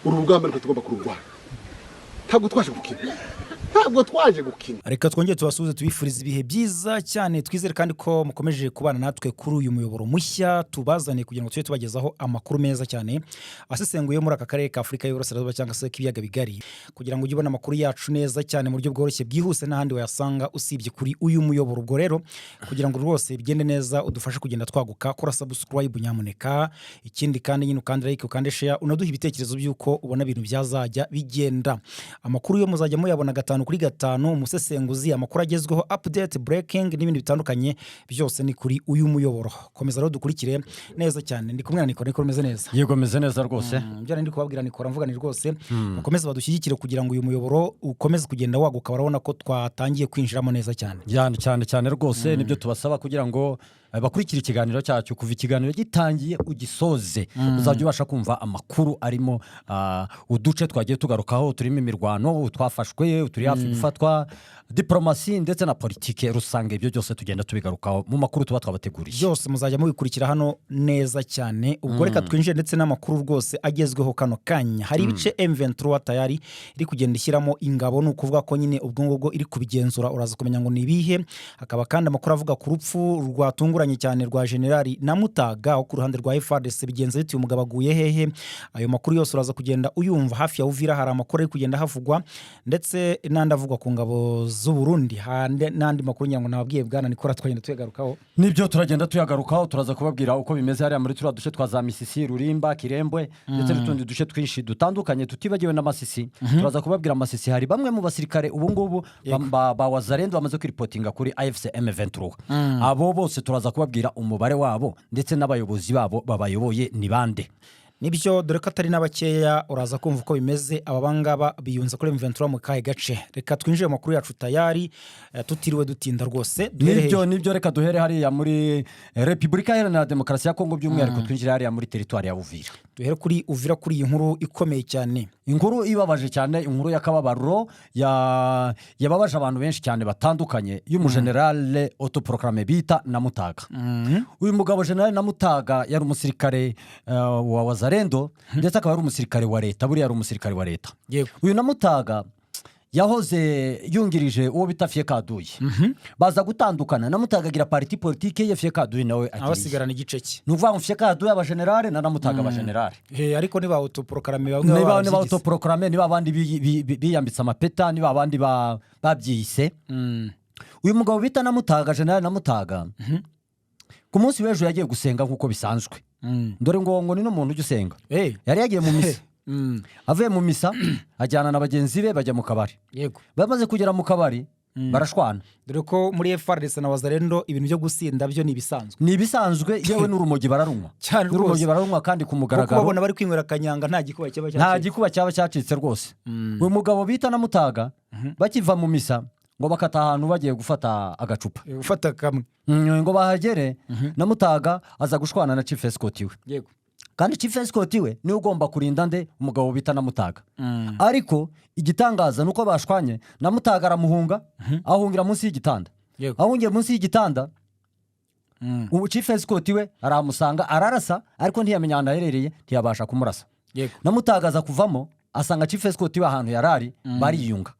Uru rugamba nitwe tugomba kururwana. Ntabwo twaje gukina, ntabwo twaje gukina. Reka twongere tubasuhuze, tubifuriza ibihe byiza cyane. Twizere kandi ko mukomeje kubana natwe kuri uyu muyoboro mushya tubazaniye kugira ngo tujye tubagezaho amakuru meza cyane asesenguye muri aka karere ka Afurika y'Uburasirazuba cyangwa se k'Ibiyaga Bigari, kugira ngo ujye ubona amakuru yacu neza cyane mu buryo bworoshye, bwihuse, n'ahandi wayasanga usibye kuri uyu muyoboro. Ubwo rero kugira ngo rwose bigende neza, udufashe kugenda twaguka, kora subscribe nyamuneka. Ikindi kandi nyine ukande like, ukande share, unaduha ibitekerezo by'uko ubona ibintu byazajya bigenda. Amakuru yo muzajya muyabona gatanu kuri gatanu, umusesenguzi, amakuru agezweho, update, breaking n'ibindi bitandukanye, byose ni kuri uyu muyoboro. Komeza rero dukurikire neza cyane. Ndi kumwe na Nikora. Nikora, umeze neza? Yego, meze neza rwose. Ibyo nari ndi kubabwira Nikora, mvuga ni rwose bakomeze badushyigikire kugira ngo uyu muyoboro ukomeze kugenda waguka. Barabona ko twatangiye kwinjiramo neza cyane. Cyane cyane cyane rwose, nibyo tubasaba kugira ngo bakurikire ikiganiro cyacu kuva ikiganiro gitangiye ugisoze, uzajya ubasha kumva amakuru arimo uduce twagiye tugarukaho turimo imirwano, twafashwe, turi hafi gufatwa, diporomasi ndetse na politike rusange. Ibyo byose tugenda tubigarukaho mu makuru tuba twabateguriye. Byose muzajya mubikurikira hano neza cyane. Ubwo reka twinjire ndetse n'amakuru rwose agezweho kano kanya. Hari ibice M23 tayari iri kugenda ishyiramo ingabo, ni ukuvuga ko nyine ubwo ngubwo iri kubigenzura. Uraza kumenya ngo ni ibihe. Hakaba kandi amakuru avuga ku rupfu rwatunguranye cyane rwa Generali Namutaga wo ku ruhande rwa FARDC. Bigenze bite? Uyu mugabo aguye hehe? Ayo makuru yose uraza kugenda uyumva. Hafi ya Uvira hari amakuru ari kugenda havugwa, ndetse n'andi avugwa ku ngabo z'u Burundi, n'andi makuru ngira ngo nababwiye, bwana Nikora, twagenda tuyagarukaho. Nibyo, turagenda tuyagarukaho. Turaza kubabwira uko bimeze hariya muri turiya duce twa za Misisi, Rurimba, Kirembwe ndetse n'utundi duce twinshi dutandukanye, tutibagiwe na Masisi. Turaza kubabwira Masisi, hari bamwe mu basirikare ubu ngubu ba Wazalendo bamaze kwiripotinga kuri AFC M23. Abo bose turaza kubabwira umubare wabo ndetse n'abayobozi babo babayoboye ni bande. Nibyo, dore ko atari n'abakeya. Uraza kumva uko bimeze, aba bangaba biyunze kuri M23 mu kahe gace. Reka twinjire mu makuru yacu tayari, tutiriwe dutinda rwose. Duhere Nibyo. hehe? Nibyo, reka duhere hariya muri Repubulika Iharanira Demokarasi ya Kongo, by'umwihariko twinjire hariya muri teritwari ya Uvira. Duhere kuri Uvira, kuri iyi nkuru ikomeye cyane. Inkuru ibabaje cyane, inkuru y'akababaro yababaje abantu benshi cyane batandukanye, y'umujenerale autoproclamé bita Namutaga. Uyu mugabo Generale Namutaga yari umusirikare wa Wazalendo, ndetse akaba ari umusirikare wa leta. Buriya yari umusirikare wa leta. Uyu Namutaga yahoze yungirije uwo bita Fiyekaduye, baza gutandukana. Namutaga agira parti politique ye, Fiyekaduye nawe agira iye. Abasigarana igice cye. Ni ukuvuga ngo Fiyekaduye abajenerale na Namutaga abajenerale. Ariko niba autoproclamé bamwe Niba baba niba barabyigize. Autoproclamé, niba abandi biyambitse amapeta, niba abandi babyiyise. Uyu mugabo bita Namutaga, Generale Namutaga, ku munsi w'ejo yagiye gusenga nk'uko bisanzwe. Dore ngo ni n'umuntu ujya usenga. Yari yagiye mu misa. Avuye mu misa ajyana na bagenzi be, bajya mu kabari. Bamaze kugera mu kabari barashwana. Dore ko muri FARDC na Wazalendo ibintu byo gusinda byo ni ibisanzwe. Ni ibisanzwe, yewe n'urumogi bararunywa. Cyane N'urumogi rwose. bararunywa kandi ku Kuko mugaragaro. babona bari kwinywera kanyanga, nta gikuba cyaba Nta cyacitse. gikuba cyaba cyacitse rwose. Uyu mugabo bita Namutaga, bakiva mu misa ngo bakata ahantu bagiye gufata agacupa. Gufata kamwe. Ngo bahagere, Namutaga aza gushwana na chief escort we. Kandi chief escort we niwe ugomba kurinda nde? Umugabo bita Namutaga. Ariko igitangaza ni uko bashwanye, Namutaga aramuhunga, ahungira munsi y'igitanda. Ahungiye munsi y'igitanda, ubu chief escort we aramusanga, ararasa, ariko ntiyamenya ahantu aherereye, ntiyabasha kumurasa. Namutaga aza kuvamo, asanga chief escort we ahantu yari ari, bariyunga.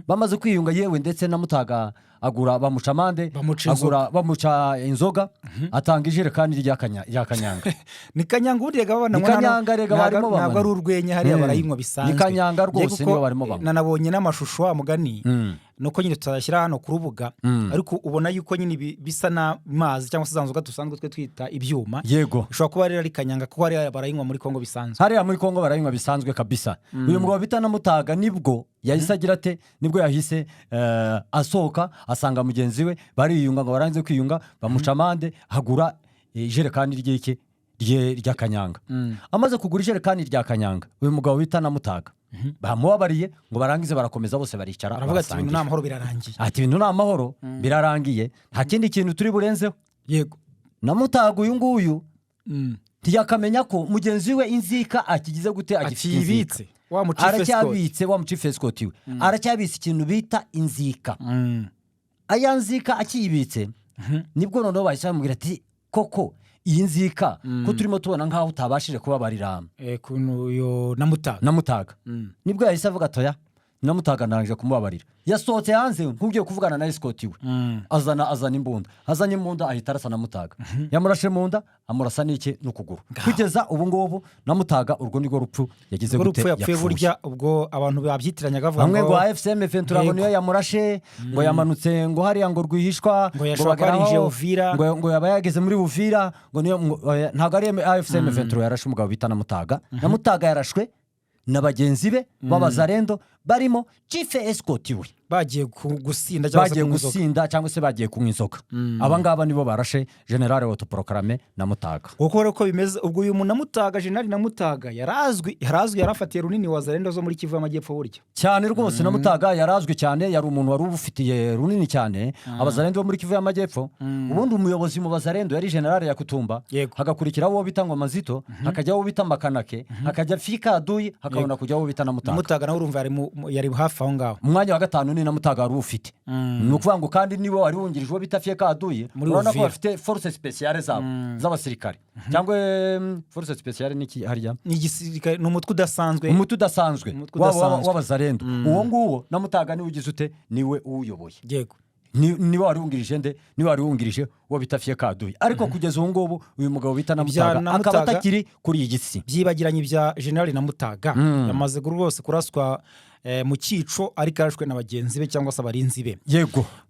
Bamaze kwiyunga, yewe ndetse Namutaga agura, bamuca amande. Bamuca. Agura, bamuca inzoga, atanga ijerekani rya kanyanga. Ni kanyanga ubundi rega babana. Ni kanyanga rega barimo banywa. Ntabwo ari urwenya, hariya barayinywa bisanzwe. Ni kanyanga rwose. Njye kuko Niyo barimo banywa. Nanabonye n'amashusho wa mugani, nuko nyine tutayashyira hano ku rubuga, ariko ubona yuko nyine bisa n'amazi cyangwa se za nzoga dusanzwe twe twita ibyuma. Bishobora kuba rero ari kanyanga, kuko hariya barayinywa muri Kongo bisanzwe. Hariya muri Kongo barayinywa bisanzwe kabisa. Uyu mugabo bita Namutaga nibwo yahise agira ate? Nibwo yahise asohoka, asanga mugenzi we, bariyunga. Ngo barangize kwiyunga, bamuca amande, agura ijerekani ry'iki ry'akanyanga. Amaze kugura ijerekani rya kanyanga, uyu mugabo bita Namutaga bamubabariye, ngo barangize barakomeza bose baricara. Baravuga ati ibintu ni Barasangira. amahoro, birarangiye. Ati ibintu ni amahoro, birarangiye, nta kindi kintu turi burenzeho. Namutaga uyu nguyu ntiyakamenya ko mugenzi we inzika akigize gute, agifite inzika. Akiyibitse wa mu chief escort. Aracyabitse wa mu chief escort we, aracyabitse ikintu bita inzika. Aya nzika akiyibitse, nibwo noneho bahise bamubwira ati koko Iyi nzika ko turimo tubona nk'aho utabashije kubabarira Kuntu uyu Namutaga. Namutaga, nibwo yahise avuga atoya, Namutaga ndangije kumubabarira. Yasohotse hanze nk'ugiye kuvugana na escort we, azana imbunda. Azanye imbunda, ahita arasa Namutaga. Yamurashe mu nda, amurasa n'iki? N'ukuguru. Kugeza ubu ngubu Namutaga, urwo nirwo rupfu yagize. Ubwo Gute? rupfu yapfuye. Burya ubwo abantu babyitiranya bavuga Bamwe ngo ngo AFC M23 ngo niyo yamurashe, ngo yamanutse ngo hariya ngo rwihishwa, Ngo yashobora kuba bageraho, yarinjiye Uvira. ngo yaba yageze muri Uvira, ngo niyo ngo, oya, ntabwo ari AFC M23 yarashe umugabo bita Namutaga. Namutaga yarashwe na bagenzi be b'abazarendo, barimo chief escort we. Bagiye gusinda cyangwa se Bagiye kunywa inzoga. gusinda cyangwa se bagiye kunywa inzoga. Aba ngaba nibo barashe général autoproclamé Namutaga. Kuko rero uko bimeze, ubwo uyu Namutaga, General Namutaga, yarazwi, yarafatiye runini wazarendo zo muri Kivu y'Amajyepfo burya. Cyane rwose, Namutaga yarazwi cyane, yari umuntu wari ubufitiye runini cyane abazarendo bo muri Kivu y'Amajyepfo. Ubundi umuyobozi mu bazarendo yari général Yakutumba, hagakurikiraho uwo bita ngo Mazito, hakajya uwo bita Makanake, hakajya Fikaduyi, hakabona kujya uwo bita Namutaga. Namutaga nawe urumva yari hafi aho ngaho. Umwanya wa gatanu ni Namutaga wari ufite, ni ukuvuga ngo kandi niwe wari wungirije uwo bita Fiyekaduyi. Muri Urabona ko Uvira. bafite force spéciale zabo z'abasirikare, cyangwa force spéciale ni iki harya? Ni igisirikare, ni umutwe udasanzwe. Umutwe udasanzwe Umutwe udasanzwe. w'abazarendo. Uwo nguwo Namutaga niwe ugize ute? Niwe uwuyoboye. Niwe wari wungirije nde? Niwe wari wungirije uwo bita Fiyekaduyi. Ariko kugeza ubu ngubu uyu mugabo bita Namutaga akaba Namutaga- atakiri kuri iyi gisi. Byibagiranye ibya General Namutaga, yamaze rwose kuraswa mu cyico, ariko arashwe na bagenzi be cyangwa se abarinzi be.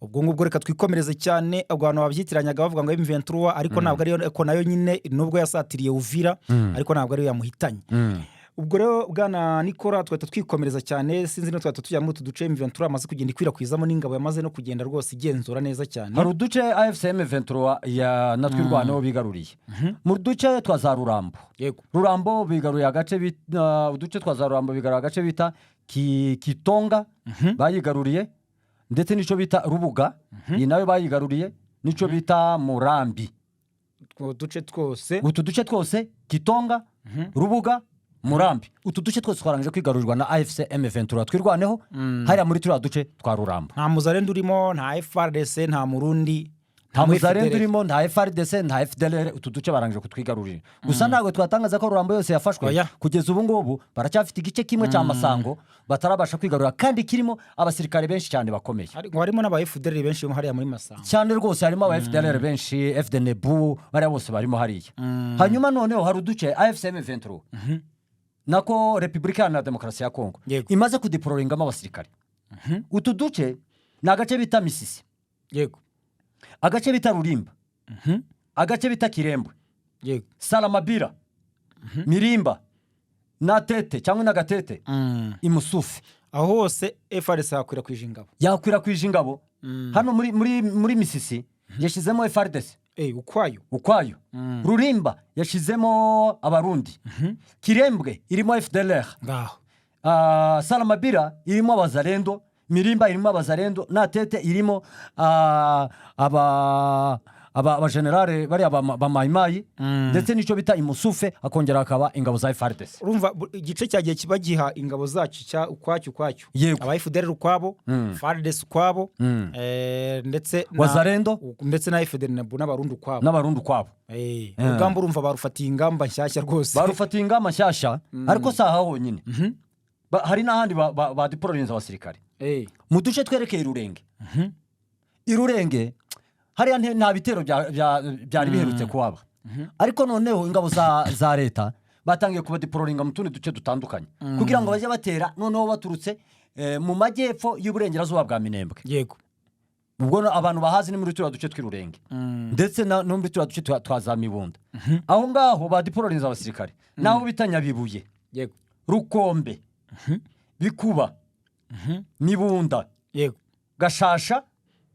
Ubwo ngubwo reka twikomereze cyane. Ubwo abantu babyitiranyaga bavuga ngo M23, ariko ntabwo ariyo, ko nayo nyine nubwo yasatiriye Uvira, ariko ntabwo ariyo yamuhitanye. Ubwo rero bwana Nikora, twahita twikomereza cyane, sinzi niba twahita tujya muri utu duce M23 amaze kugenda ikwirakwizamo n'ingabo, yamaze no kugenda rwose igenzura neza cyane. Hari uduce AFC M23 ya natwe irwanaho bigaruriye mu duce twa za Rurambo. Rurambo bigaruriye agace bita, uduce twa za Rurambo bigaruriye agace bita Kitonga, bayigaruriye, ndetse n'icyo bita Rubuga, iyi nayo bayigaruriye, n'icyo bita Murambi. Utwo duce twose. Utu duce twose, Kitonga, Rubuga, Murambi, utu duce twose twarangije kwigarurirwa na AFC M23 twirwaneho hariya muri turiya duce twa Rurambo. Nta muzarendo urimo, nta FARDC, nta Murundi, Nta mu muzarendo FDLR. urimo, nta FARDC, nta FDLR. Utu duce barangije kutwigarurira. Gusa ntabwo twatangaza ko Rurambo yose yafashwe. Oya. Kugeza ubu ngubu baracyafite igice kimwe cya Masango batarabasha kwigarurira, kandi kirimo abasirikare benshi cyane bakomeye. Ngo harimo n'aba FDLR benshi hariya muri Masango. Cyane rwose, harimo aba FDLR benshi, FDNB, bariya bose barimo hariya. Hanyuma noneho hari uduce AFC M23, nako Repubulika Iharanira Demokarasi ya Kongo, imaze kudeployingamo abasirikare. Utu duce ni agace bita Misisi, agace bita Rurimba, agace bita Kirembwe, Salamabira, Mirimba na Tete cyangwa na Gatete, Imusufi. Aho hose FARDC yakwirakwije ingabo. Yakwirakwije ingabo. Hano muri Misisi yashyizemo FARDC. Ukwayo. Ukwayo. Rurimba yashyizemo Abarundi, Kirembwe irimo FDLR, Ngaho. Salamabira irimo abazarendo, Mirimba irimo abazarendo, na Tete irimo abajenerale bariya ba Mayimayi, ndetse n'icyo bita Imusufe, hakongera hakaba ingabo za FARDC. Urumva igice cyagiye kiba giha ingabo zacyo cya ukwacyo. Aba FDLR ukwabo, FARDC ukwabo, ndetse na Wazarendo. ndetse na FDLR n'Abarundi ukwabo. N'Abarundi ukwabo. Urugamba urumva barufatiye ingamba nshyashya rwose. Barufatiye ingamba nshyashya, ariko si aha honyine. Hari n'ahandi badeployinze abasirikare mu duce twerekeye Irurenge. Irurenge hariya nta bitero byari biherutse kuhaba, ariko noneho ingabo za leta batangiye kubadeployinga mu tundi duce dutandukanye kugira ngo bajye batera noneho baturutse mu majyepfo y'uburengerazuba bwa Minembwe. Ubwo abantu bahazi ni muri turiya duce tw'Irurenge, ndetse no muri turiya duce twa za Mibunda. Aho ngaho badeployinze abasirikare, naho bita Nyabibuye, Rukombe, Bikuba, Mibunda, Gashasha,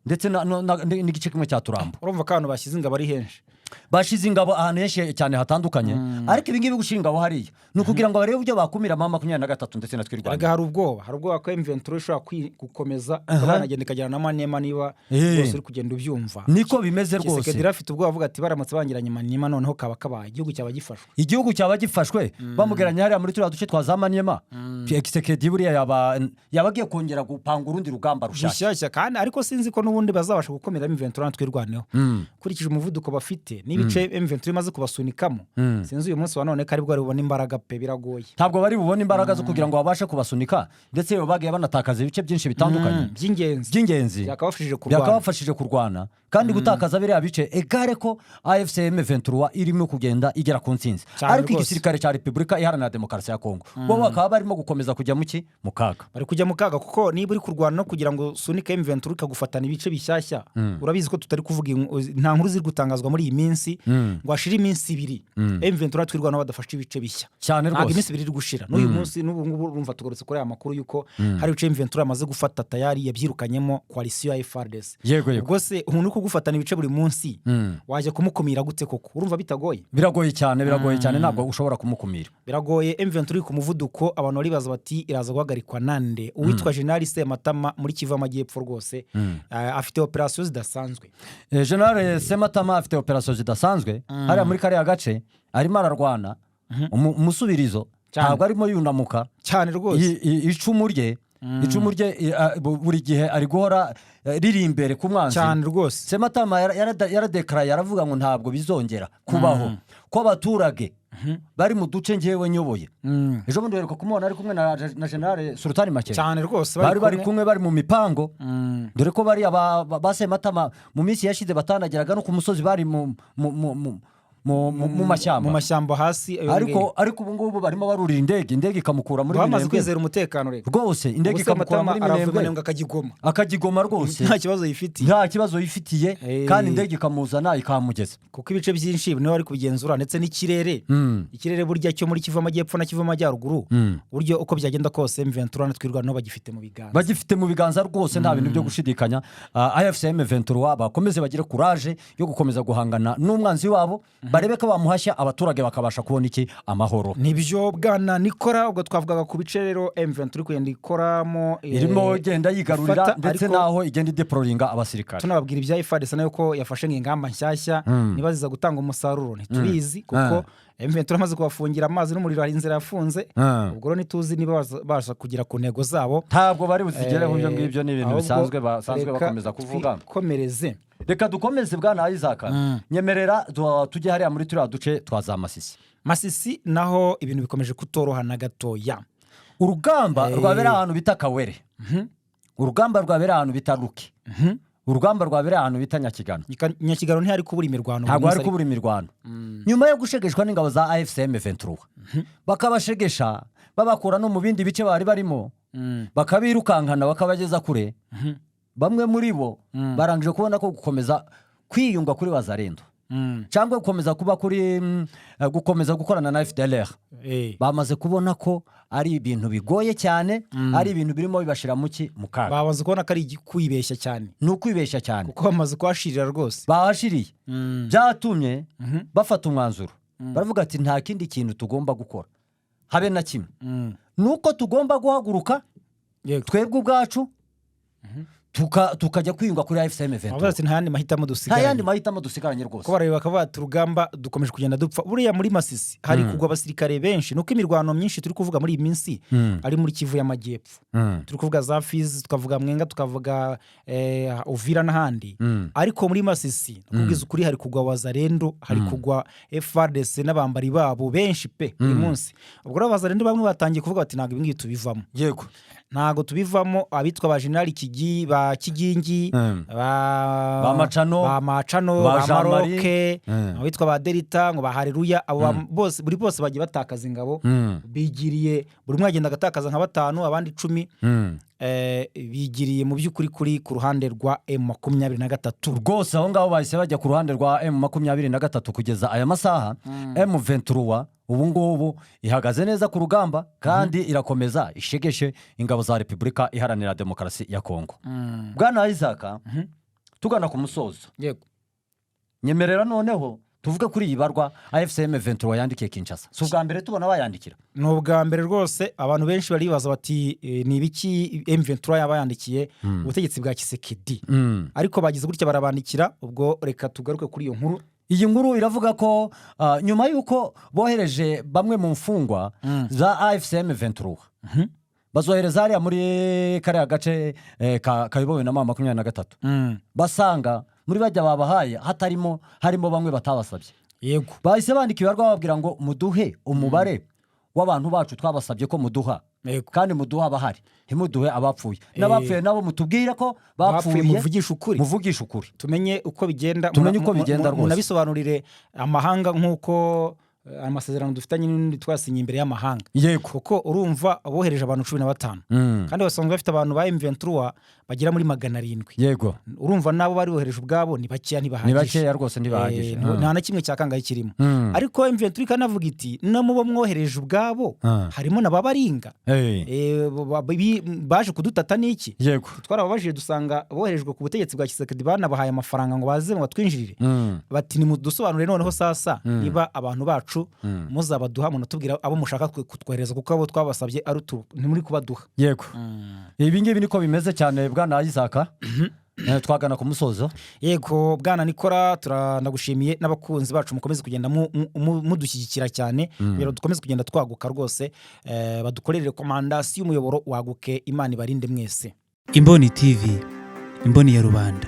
ndetse n'igice kimwe cya Turambo. Urumva ko ahantu bashyize ingabo ari henshi. Bashize ingabo ahantu henshi cyane hatandukanye, ariko ibi ngibi gushyira ingabo hariya ni ukugira ngo barebe uburyo bakumira M23 ndetse na Twirwaneho. Erega hari ubwoba ko M23 ishobora gukomeza ikaba yanagenda ikagera na Maniema, niba rwose uri kugenda ubyumva. Niko bimeze rwose. Tshisekedi rero afite ubwoba, avuga ati baramutse bangiranye Maniema noneho kaba kabaye, igihugu cyaba gifashwe. Igihugu cyaba gifashwe, bamugeranye hariya muri turiya duce twa za Maniema. Tshisekedi buriya yaba agiye kongera gupanga urundi rugamba rushyashya. Rushyashya kandi, ariko sinzi ko n'ubundi bazabasha gukomera M23 twirwaneho, ukurikije umuvuduko bafite n'ibice M23 imaze kubasunikamo. Sinzi uyu munsi wa none ko aribwo bari bubone imbaraga pe, biragoye. Ntabwo bari bubone imbaraga zo kugira ngo babashe kubasunika, ndetse yewe bagiye banatakaza ibice byinshi bitandukanye by'ingenzi by'ingenzi byakabafashije kurwana. Byakabafashije kurwana, kandi gutakaza biriya bice egare ko AFC M23 irimo kugenda igera ku ntsinzi, ariko igisirikare cya Repubulika Iharanira Demokarasi ya Kongo bo bakaba barimo gukomeza kujya mu ki? Mu kaga. Bari kujya mu kaga, kuko niba uri kurwana no kugira ngo usunike M23 ikagufatana ibice bishyashya, urabizi ko tutari kuvuga nta nkuru ziri gutangazwa muri iyi minsi ngo hashire iminsi 2 M23 twirwanaho badafashe ibice bishya. Ntabwo iminsi 2 iri gushira n'uyu munsi. N'ubu ngubu urumva tugarutse kuri aya makuru y'uko hari ibice M23 yamaze gufata, tayari yabyirukanyemo coalition ya FARDC. yego yego Ubwo se umuntu uri kugufatana ibice buri munsi wajya kumukumira gute koko? Urumva bitagoye? Biragoye cyane, biragoye cyane, ntabwo ushobora kumukumira. Biragoye. M23 iri ku muvuduko, abantu baribaza bati iraza guhagarikwa nande? Uwitwa General Sematama muri Kivu Amajyepfo rwose afite operasiyo zidasanzwe. General Sematama afite operasiyo zidasanzwe hariya muri kariya gace, arimo ararwana umusubirizo. Ntabwo arimo yunamuka. Cyane rwose. Icumu rye buri gihe ari guhora riri imbere ku mwanzi. Cyane rwose. Sematama yaradekaraye, aravuga ngo ntabwo bizongera kubaho ko abaturage bari mu duce ngewe nyoboye. Ejo bundi uheruka kumubona ari kumwe na General Sultani Makenga. Cyane rwose. Bari kumwe, bari mu mipango, dore ko bariya ba Sematama mu minsi yashize batanageraga no ku musozi, bari mu mashyamba. Mu mashyamba hasi ayo. Ariko ubu ngubu barimo barurira indege, indege ikamukura muri Bamaze Minembwe. kwizera umutekano reka. Rwose, indege Ubu ikamukura Sematama muri arava Minembwe. Minembwe akagigoma. Akagigoma rwose. Nta kibazo yifitiye. Nta kibazo yifitiye. Kandi indege ikamuzana ikamugeza. Kuko ibice byinshi niwe bari kubigenzura, ndetse n'ikirere. Ikirere burya cyo muri Kivu Amajyepfo na Kivu Amajyaruguru, buryo uko byagenda kose M23 twirwanaho bagifite mu biganza. Bagifite mu biganza rwose, nta bintu byo gushidikanya. AFC M23 bakomeze bagire courage yo gukomeza guhangana n'umwanzi wabo, barebe ko bamuhashya, abaturage bakabasha kubona iki? Amahoro. Nibyo, bwana Nikora. Ubwo twavugaga ku bice rero M23 iri kugenda ikoramo, irimo igenda yigarurira, ifata, ndetse ariko n'aho igenda ideployinga abasirikare. Tunababwira ibya FARDC nayo ko yafashe ingamba nshyashya. Niba ziza gutanga umusaruro ntitubizi, kuko M23 amaze kubafungira amazi n'umuriro, hari inzira yafunze. Ubwo rero ntituzi niba baza kugera ku ntego zabo. Ntabwo bari buzigereho ibyo ngibyo, ni ibintu Ahubwo bisanzwe basanzwe reka bakomeza kuvuga. twikomereze. Reka dukomeze, bwana Isaac. Nyemerera tujye hariya muri turiya duce twa za Masisi. Masisi naho ibintu bikomeje kutoroha na gatoya. Urugamba rwabereye ahantu bita Kawere, urugamba rwabereye ahantu bita Ruke, urugamba rwabereye ahantu bita Nyakigano. Nyakigano ntihari kubura imirwano buri Ntabwo munsi. hari Ariko. kubura imirwano nyuma yo gushegeshwa n'ingabo za AFC M23, bakabashegesha babakura no mu bindi bice bari barimo, bakabirukankana bakabageza kure. Bamwe muri bo barangije kubona ko gukomeza kwiyunga kuri Wazalendo cyangwa gukomeza kuba kuri gukomeza gukorana na FDLR, bamaze kubona ko ari ibintu bigoye cyane, ari ibintu birimo bibashira mu ki? Mu kaga. Bamaze kubona ko ari kwibeshya cyane. Ni ukwibeshya cyane. Kuko bamaze kuhashirira rwose. Bahashiriye, byatumye bafata umwanzuro, baravuga ati nta kindi kintu tugomba gukora habe na kimwe, ni uko tugomba guhaguruka twebwe ubwacu tukajya kwiyunga kuri AFC Bavuga M23. ati nta yandi mahitamo Nta dusigaranye. yandi mahitamo dusigaranye rwose. Ko bareba bakavuga ati urugamba dukomeje kugenda dupfa. Buriya muri Masisi hari kugwa abasirikare benshi, nuko imirwano myinshi turi kuvuga muri iyi minsi ari muri Kivu y'Amajyepfo. Turi kuvuga za Fizi, tukavuga Mwenga, tukavuga Uvira n'ahandi. Ariko muri Masisi, nakubwiza ukuri, hari kugwa Wazalendo, hari kugwa FARDC n'abambari babo benshi pe buri munsi. Ubwo rero Wazalendo bamwe batangiye kuvuga bati ntabwo ibi ngibi tubivamo. Ntabwo tubivamo. Abitwa ba General Kigi, ba Kigingi, Ba Macano, ba Macano, ba ba Jean Marie. Maroke, abitwa ba Delita ngo ba Haleluya, abo bose, buri bose bagiye batakaza ingabo. Bigiriye buri umwe agenda agatakaza nka batanu, abandi 10. Bigiriye mu by'ukuri kuri ku ruhande rwa M23. Rwose aho ngaho bahise bajya ku ruhande rwa M23. Kugeza aya masaha M23 ubu ngubu ihagaze neza ku rugamba, kandi irakomeza ishegeshe ingabo za Repubulika Iharanira Demokarasi ya Kongo. Bwana Isaac, tugana ku musozo, nyemerera noneho tuvuge kuri iyi barwa AFC M23 yandikiye Kinshasa. Si ubwa mbere tubona bayandikira. Ni ubwa mbere rwose. Abantu benshi baribaza bati ni ibiki M23 yaba yandikiye ubutegetsi bwa Tshisekedi? Ariko bagize gutya barabandikira. Ubwo reka tugaruke kuri iyo nkuru. Iyi nkuru iravuga ko nyuma y'uko bohereje bamwe mu mfungwa za AFC M23, bazohereza hariya muri kariya gace kayobowe na M23, basanga muri bajya babahaye hatarimo, harimo bamwe batabasabye. Bahise bandika ibarwa bababwira ngo muduhe umubare w'abantu bacu twabasabye ko muduha, kandi muduhe abahari, ntimuduhe abapfuye. N'abapfuye nabo mutubwire ko bapfuye. bapfuye. Muvugishe ukuri. Muvugishe ukuri. Tumenye uko bigenda. Tumenye uko bigenda rwose. Munabisobanurire amahanga nk'uko amasezerano dufitanye n'undi twasinye imbere y'amahanga. Kuko urumva bohereje abantu 15, kandi basanzwe bafite abantu ba M23 bagera muri 700. Urumva nabo bari bohereje ubwabo ni bakeya, Ni ntibahagije. bakeya rwose, ntibahagije. Nta na kimwe cya kangahe kirimo. Ariko M23 ikanavuga iti no mu bo mwohereje ubwabo harimo na babaringa. Baje kudutata n'iki? Twarababajije dusanga boherejwe ku butegetsi bwa Tshisekedi, banabahaye amafaranga ngo baze ngo batwinjirire. Bati nimudusobanurire noneho sasa niba abantu bacu muzabaduha, munatubwira abo mushaka kutwohereza, kuko abo twabasabye ari utu ntimuri kubaduha. Yego, ibi ngibi niko bimeze cyane, bwana Isaka. Twagana ku musozo. Yego bwana Nikora, turanagushimiye n'abakunzi bacu, mukomeze kugenda mudushyigikira cyane kugira ngo dukomeze kugenda twaguka rwose. Badukorere recommandation, umuyoboro waguke. Imana ibarinde mwese. Imboni TV, imboni ya rubanda.